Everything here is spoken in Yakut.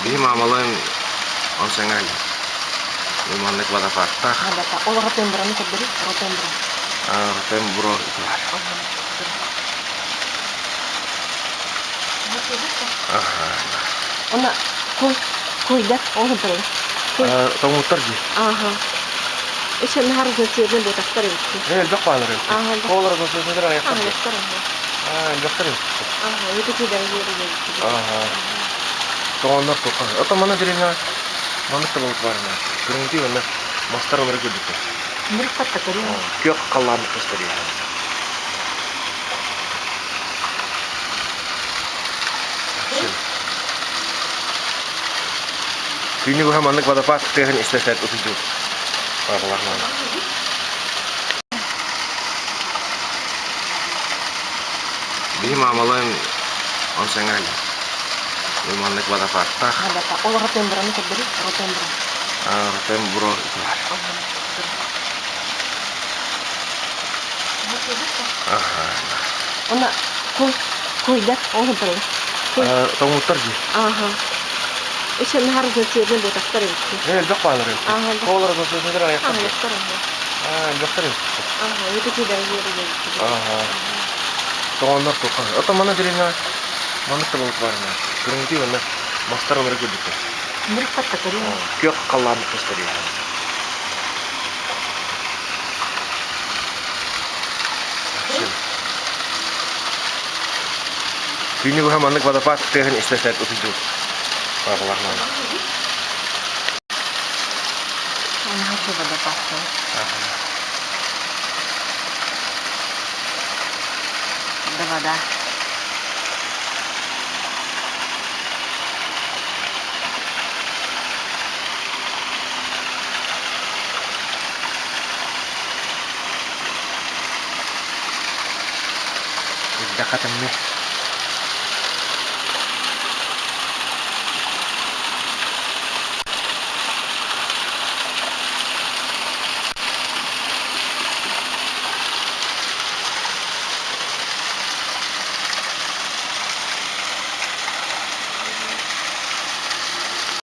Биһи маамалыын он саҥа маннык водопадтаах. Ол ротемброны көрдөрү, ротембро. Ротембро бар. Она кой койдар ол турар. Тоҥуттар дии. Ага. Еще нахар разноцветный ботактар эбит. Элбэх баалар эбит. Ага. Ол разноцветный аяқтар. Аяқтар. Элбэхтэр эбит. Ага, это кидар Ага. Тоҕоннор туха. Ото мана деревня маннык да болуп барына. Көрүҥүтүй онно мастар олору көрдүктэр. Мырыкпатта көрү. Күөх халлаан көстөр. Күнү быһа маннык водопад тыаһын истэ-истэ утуйдум. Биһи маамалыын он саҥа маннык водопадтаах. Ол ротемброны көрдөрү, ротембро. Ротембро бар. Она кой койдар ол турар. Тоҥуттар дии. Ага. Еще нахар разноцветный ботактар эбит. Элбэх баалар эбит. Ага. Ол разноцветный аяқтар. Аяқтар. Элбэхтэр эбит. Ага, это кидар Ага. Тоҕоннор туха. Ото мана деревня маннык да болуп барына. Көрүҥүтүй онно мастар олору көрдүктэр. Мырыкпатта көрү. Күөх халлаан көстөр. Күнү быһа маннык водопад тыаһын истэ-истэ утуйдум. Водопад. Да вода. Ирдэ хатыммы.